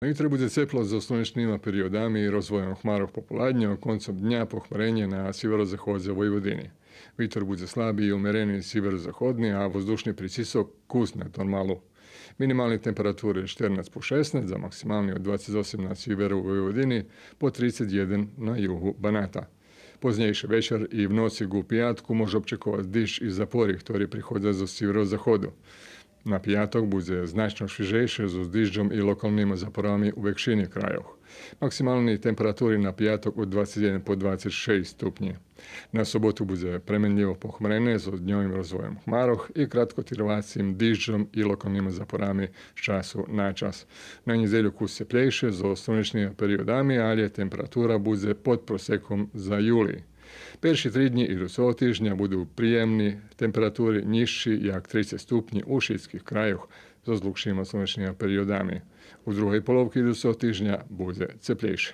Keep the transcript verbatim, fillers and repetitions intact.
На ютре будзе цепло зоз слунечнима периодами и розвойом хмарох пополадньо, концом дня похмаренє на сиверозаходзе Войводини. Витер будзе слаби и умерени сиверозаходни, а воздушни прицисок кус над нормалу. Минимални температури штернац по шеснац, а максимални од двацец осем на сиверу Войводини по трицец єден на югу Баната. Познєйше вечар и в ноци ґу пиятку може обчековац диждж и запори, хтори приходза зоз сиверозаходу. На пияток будзе значно швижейше зоз дижджом и локалнима запорами у векшини крайох. Максимални температури на пияток од двацец єден по двацец шейсц ступнї. На соботу будзе пременлїво похмарене зоз дньовим розвойом хмарох и краткотирвацим дижджом и локалнима запорами з часу на час. На нєдзелю кус цеплєйше зоз слунечнима периодами, алє температура будзе под просеком за юли. Перши три днї идуцого тижня буду приємни температури, нїзши як трицец ступнї у шицких крайох, зоз длугшима слунечнима периодами. У другей половки идуцого тижня будзе цеплєйше.